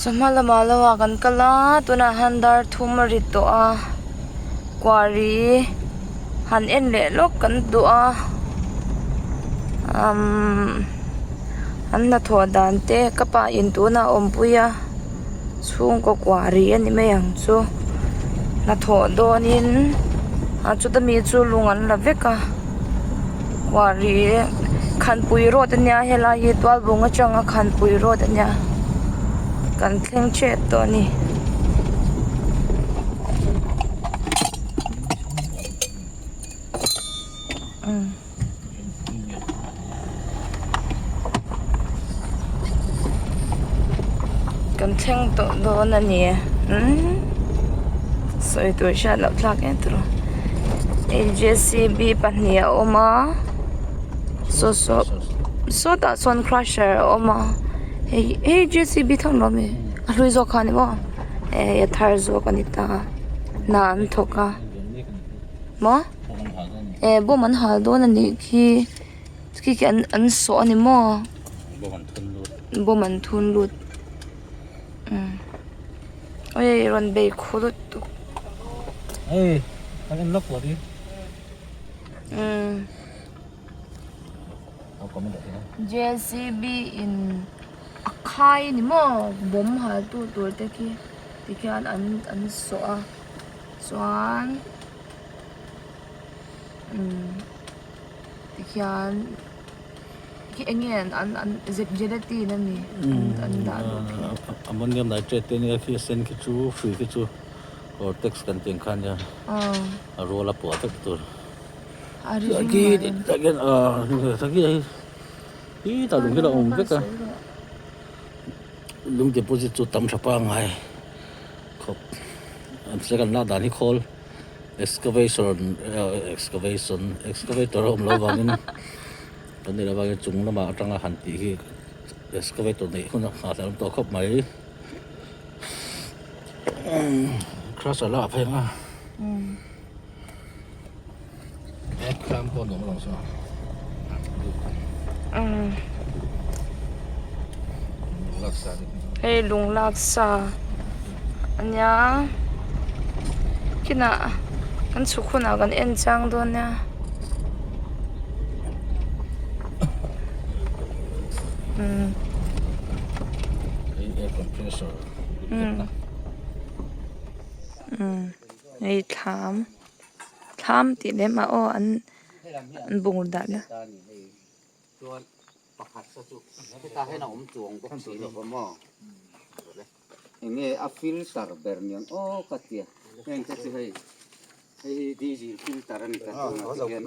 Chawhma lamah lo ah kan kal a tunah hian dar thum a ri tawh a quarry han en leh lawk kan duh a umm an hnathawh dan te ka pa in tunah a awmpui a chhungkaw quarry a ni mai ang chu hnathawh dawnin a chuta mi chu lung an la vek a quarry khanpui road ania helai hi tualbung atanga khanpui road ania kan thleng tep tawh a ni. Kan thleng tawh dawn a ni umm sawi tur hriat loh thlak em tawh hei JCB pahnih a awm a saw saw sawtah sawn crusher a awm a hei hei JCB tho ni awm e a hlui zawk kha a ni maw hei a thar zawk a ni ta hna an thawk a maw. Eh bawm an hal dawn a nih khi khi khi an an sawh a ni maw bawm an thun lut umm awii rawn bei khu lutuk umm J C B in a khai a ni maw bawm hal tu tur te khi tikhian an an sawh a chuan. Umm tikhian khi eng nge an an gelatin a ni an dah luh khi. Ammonium nitrate te nia khi a sen khi chu hrui khi chu cortex kan tih ang kha nia a rual a puah vek tur. Hi tah lung hi la awm vek a lung deposit chu tam tha pangngai khawp an se kan lak dan hi khawl. Excavation excavation excavator a awm loh avangin kan neih loh avangin chung lamah atanga han tih hi excavator neih hun a nghah hlauhawm tawh khawp mai crusher lamah phei ang a app kham pawh nuam alawm saw Hei lung lak sa ania kinah kan chhuk hunah kan en chang dawn nia. Hei thlam thlam tih lem ah aw an an bungraw dah na. Pakhat sa chu hetah hian a awm chuang bawk si lo va maw? Enge a filter ber niang aw ka tia heng te chu hei hei hi diesel filter a ni ta tunah te hian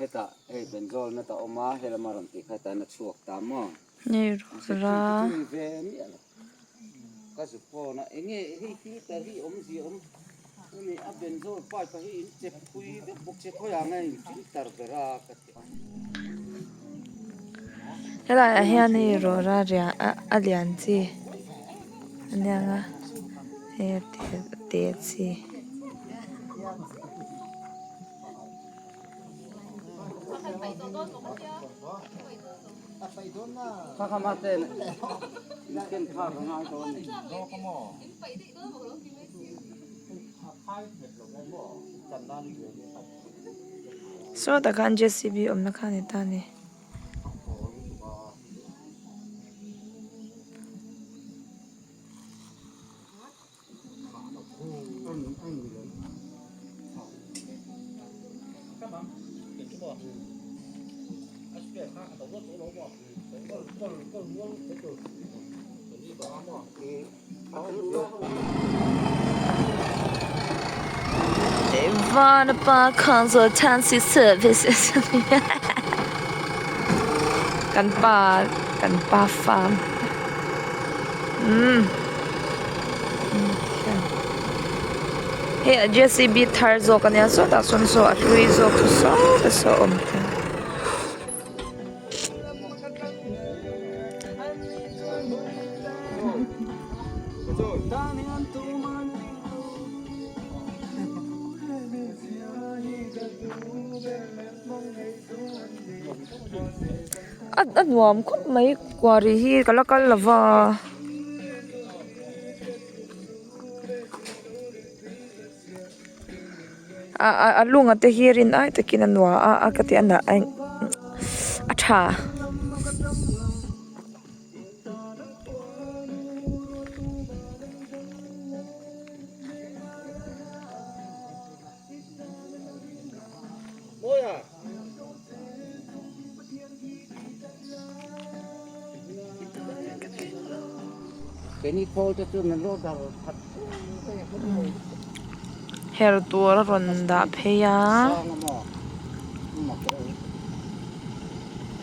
hetah hei benzol na ta awm a helama rawn tih kha tan a chhuak ta maw? Ni rawh chu ni ve miah lo ka zuk pawn a enge hei filter hi awmzia awm ani a benzol pipe a hi in chep phui vek bawk se khawiah nge in filter ber a ka ti. Helai ah hian hei rawra riah a lian chi a niang a hei a te chi. Sawtah khan J C B awmna kha a ni ta a ni. Vanapa Consultancy Services kan pa kan pa farm umm hei a J C B thar zawk ania sawtah sawn saw a hlui zawk chu sawtah saw a awm thei. A nuam khawp mai quarry hi ka la kal lo va. A lunga te hi rin ai takin a nuah a a ka ti a a tha. Her tur a rawn dah phei a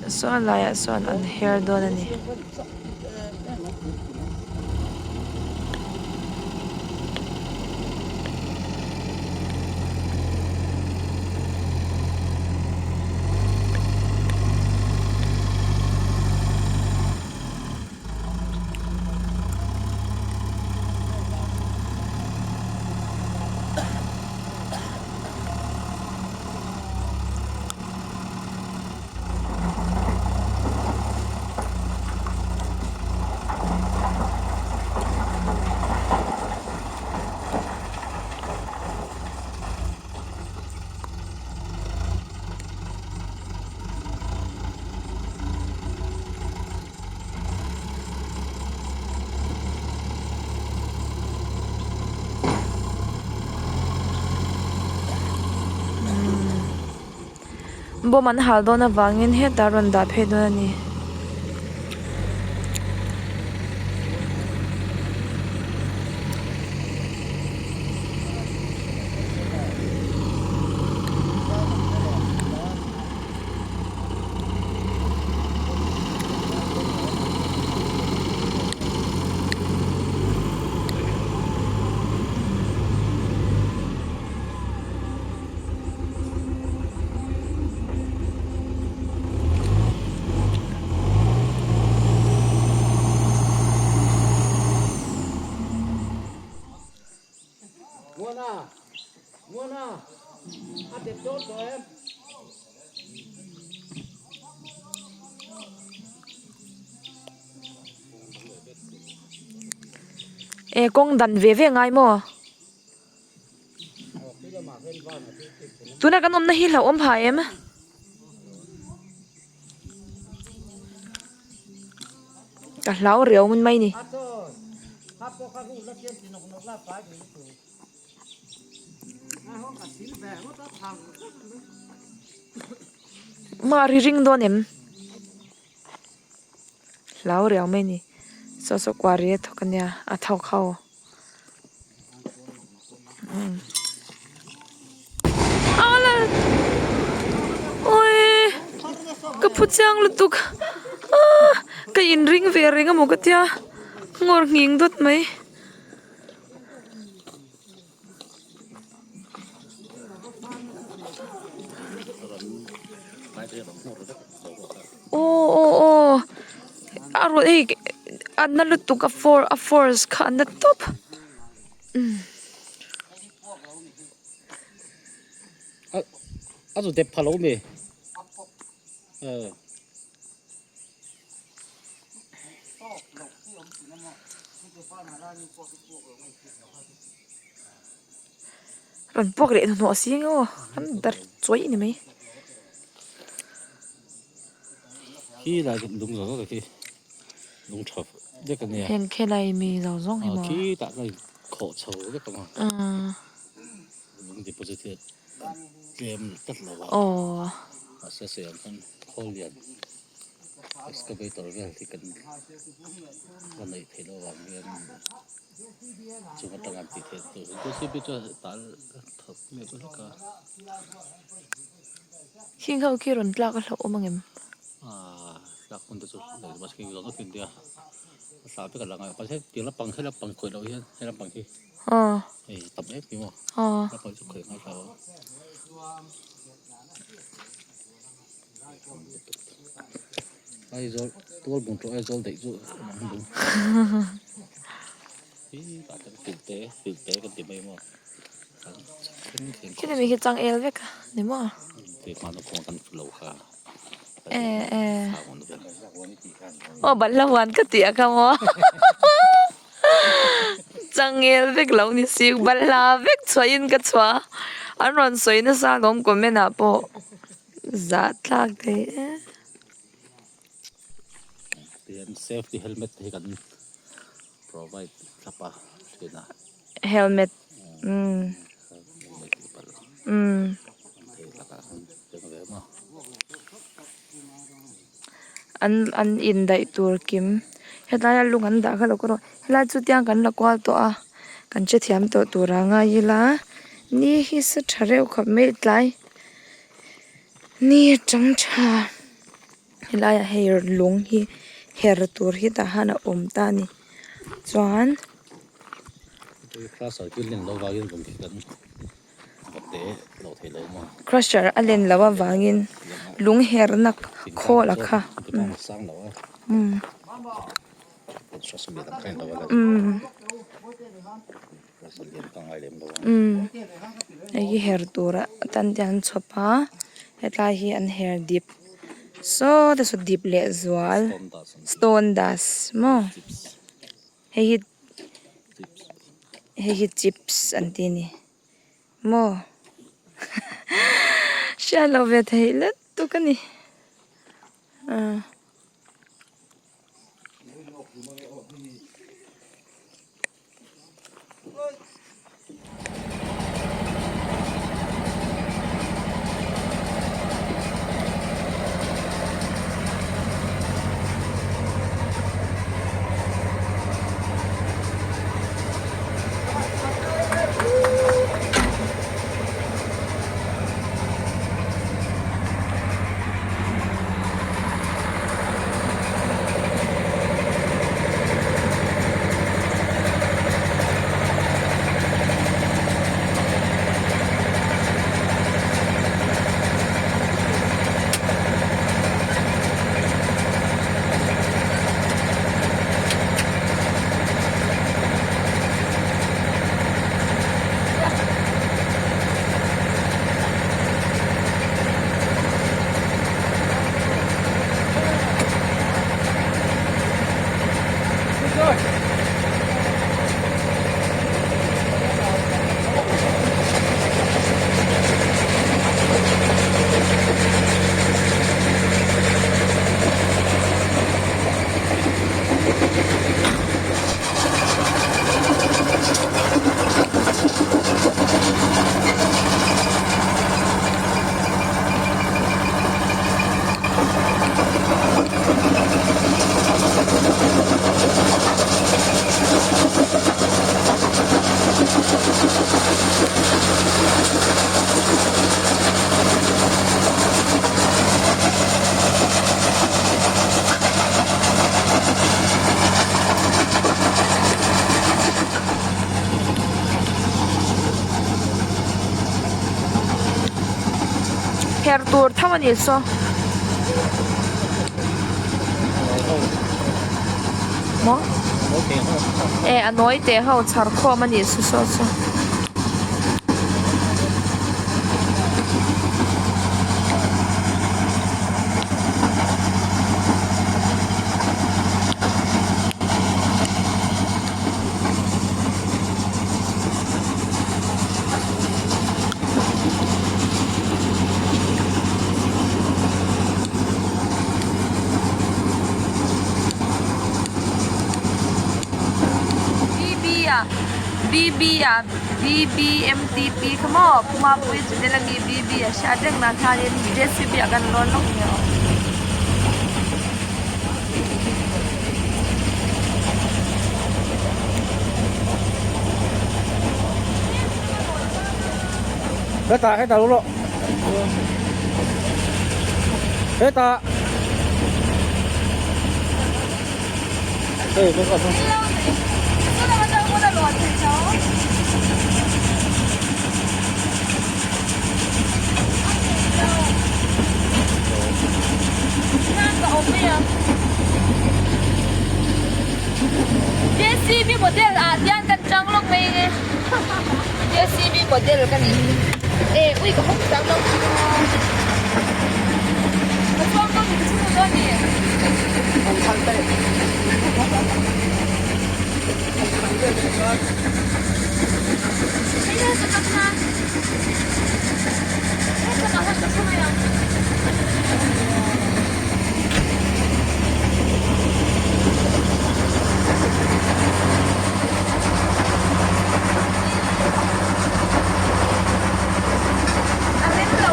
saw laiah sawn an her dawn a ni. Bawm an hal dawn avangin hetah a rawn dah phei dawn a ni. E kawng dan ve ve ngai maw? Tuna kan awmna hi hlauhawm phah em? Ka hlau riau mun mai ni. Mah ri ring dawn em? Hlau riau mai ni. Saw saw kuari a thawk ania a thawk ho. Ka phu chiang lutuk ah ka inring ve reng amaw ka tia ngawr nghing dawt mai. Aw aw aw a rawn hei a na lutuk a for a force kha a na tawp umm. A zu dep pha lo mi. Rawn puak leh hnuhnawh si ang aw an dar chuai a ni mai. Khi lai chu lung zawng zawng khi lung tha vek a nia. Heng khelai mi zawng zawng hi maw. Khi tah chuan khawh chho vek ang a. Lung deposit hi tlem tlat lo a. Aw. Mahse sawi ang khan khawl lian excavator vel hi kan la neih theih loh avang hian chung atanga an tih theih tur JCB chuan tal thawk mek hlek a. Khing ho khi rawn tlak a hlauhawm ang em? Aaa tlak hun te chu lei mahse khi zawng zawng khi nia a thla vek a lang a mahse tiang lampang he lampang khawih loh hian he lampang hi hei tam em em a lampang chu khawih ngai lo a. Aizawl tual bung tawh Aizawl daih chu an ang bung hi tah hian filte filte kan ti mai maw Khi ni mi khi chang el vek a ni maw e e aw balhla huan ka tih a kha maw chang el vek lo ni si balhla vek chhuahin ka chhuah a. An rawn sawi nasa alawm comment ah pawh zah tlak thei e. Tihian safety helmet te hi kan provide thlap a thin a. Helmet umm. Umm. An an indaih tur kim hetlai a lung an dah kha lo kawr a helai chu tiang kan la kual tawh a kan hrethiam tawh tur a ngai ila ni hi sa tha reuh khawp mai tlai ni atang tha helai ah hei lung hi her tur hi tah hian a awm ta a ni chuan. Crusher a len loh avangin lung herna khawl a kha hei hi her tur atan te an chhawp a hetlai hi an her dip saw te saw dip leh zual stone dust maw. Hei hi hei hi chips an ti a ni maw hriat loh ve theih let tuk a ni ah. Her tur tho a nih saw. Maw? E a nawi teh ho chhar khawm a nih saw saw chu. BB a BB a BBMTP kha maw Pumapui channel ami BB a hriat reng nan hianin JCB ah kan lawn lawk nia aw. Hetah hetah lu rawh hetah hei ka kal JCB model ah hian kan chang lawk mai nge JCB model ka ni e ui ka hawk chang lo ka chuang dawn ni ka chhung dawn ni ka tha mai ang. A rem lo.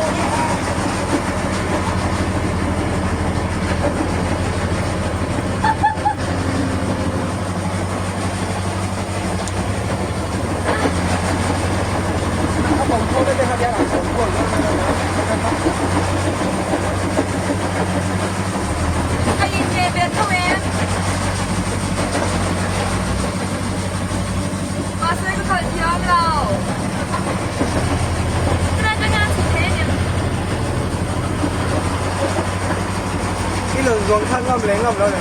A inhmeh ve tho em? Mahse ka khalh thiam lo. Tunah chuan hian chhe thei a ni. I lo zawng khan ngam leh ngam lo le.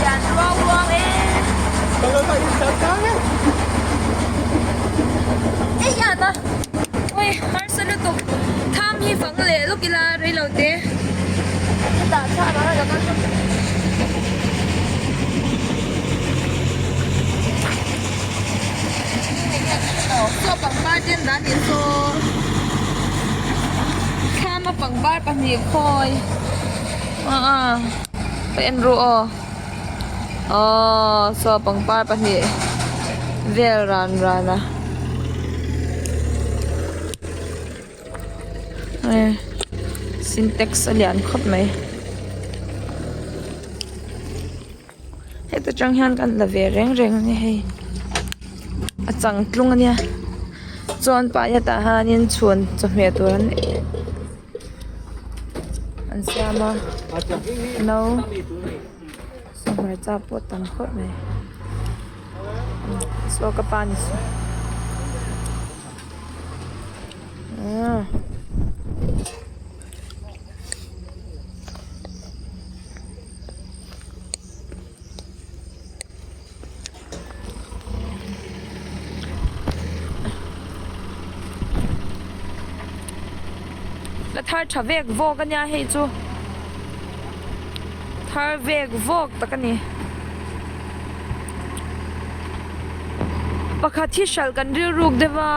Lian ruang ruang e. Ka lo ta in chan chang e. Ei an a. Ui harsa lutuk. Tham hi fang leh lawk ila rei lo te. Hetah chhuah ah ka kal tawp. Saw pangpar te an dah nih saw thlam a pangpar pahnih khawi ah ka en ru aw aww saw pangpar pahnih vel ran ran a sintex a lian khawp mai. Heta tang hian kan la ve reng reng a ni hei a chang tlung a nia chuan pah hetah hianin chhun chawhmeh tur an an siam a no saw hmarcha pawh a tam khawp mai saw ka pa ni saw ah. La thar tha vek vawk a nia hei chu thar vek vawk tak a ni pakhat hi hralh kan rilruk deuh a.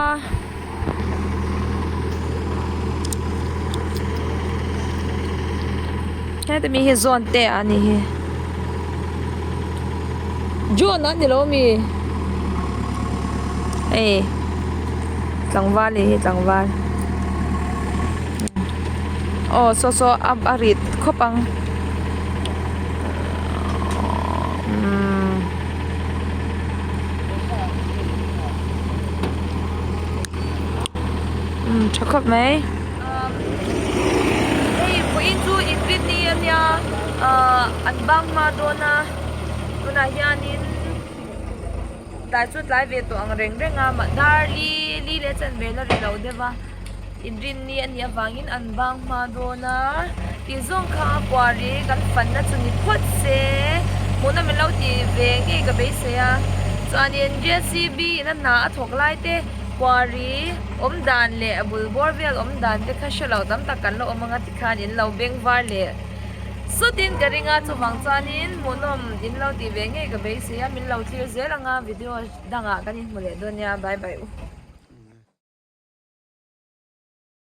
Heta mi hi zawn te a ni hi John a ni lo mi hei tlangval ni hi tlangval aw saw saw a rit khawp ang umm. Umm tha khawp mai hei vawiin chu inrinni a nia ahh an bang hma dawn a tunah hianin tlai chu tlai ve tawh ang reng reng a mah dar li li leh chanve la ri lo deuh a inrinni a nih avangin an bang hma dawn a tih zawng kha a kuari kan fanna chu ni phawt se hmuhna min lo tih ve ngei ka beisei a chuanin J C B in a hna a thawk lai te kuari awm dan leh a bul bawr vel awm dan te kha hre lo tam tak kan la awm anga tikhan in lo beng var leh sutin ka ring a chuvang chuanin hmuhnawm in lo tih ve ngei ka beisei a min lo thlir zel anga video dangah kan inhmu leh dawn nia bye bye u.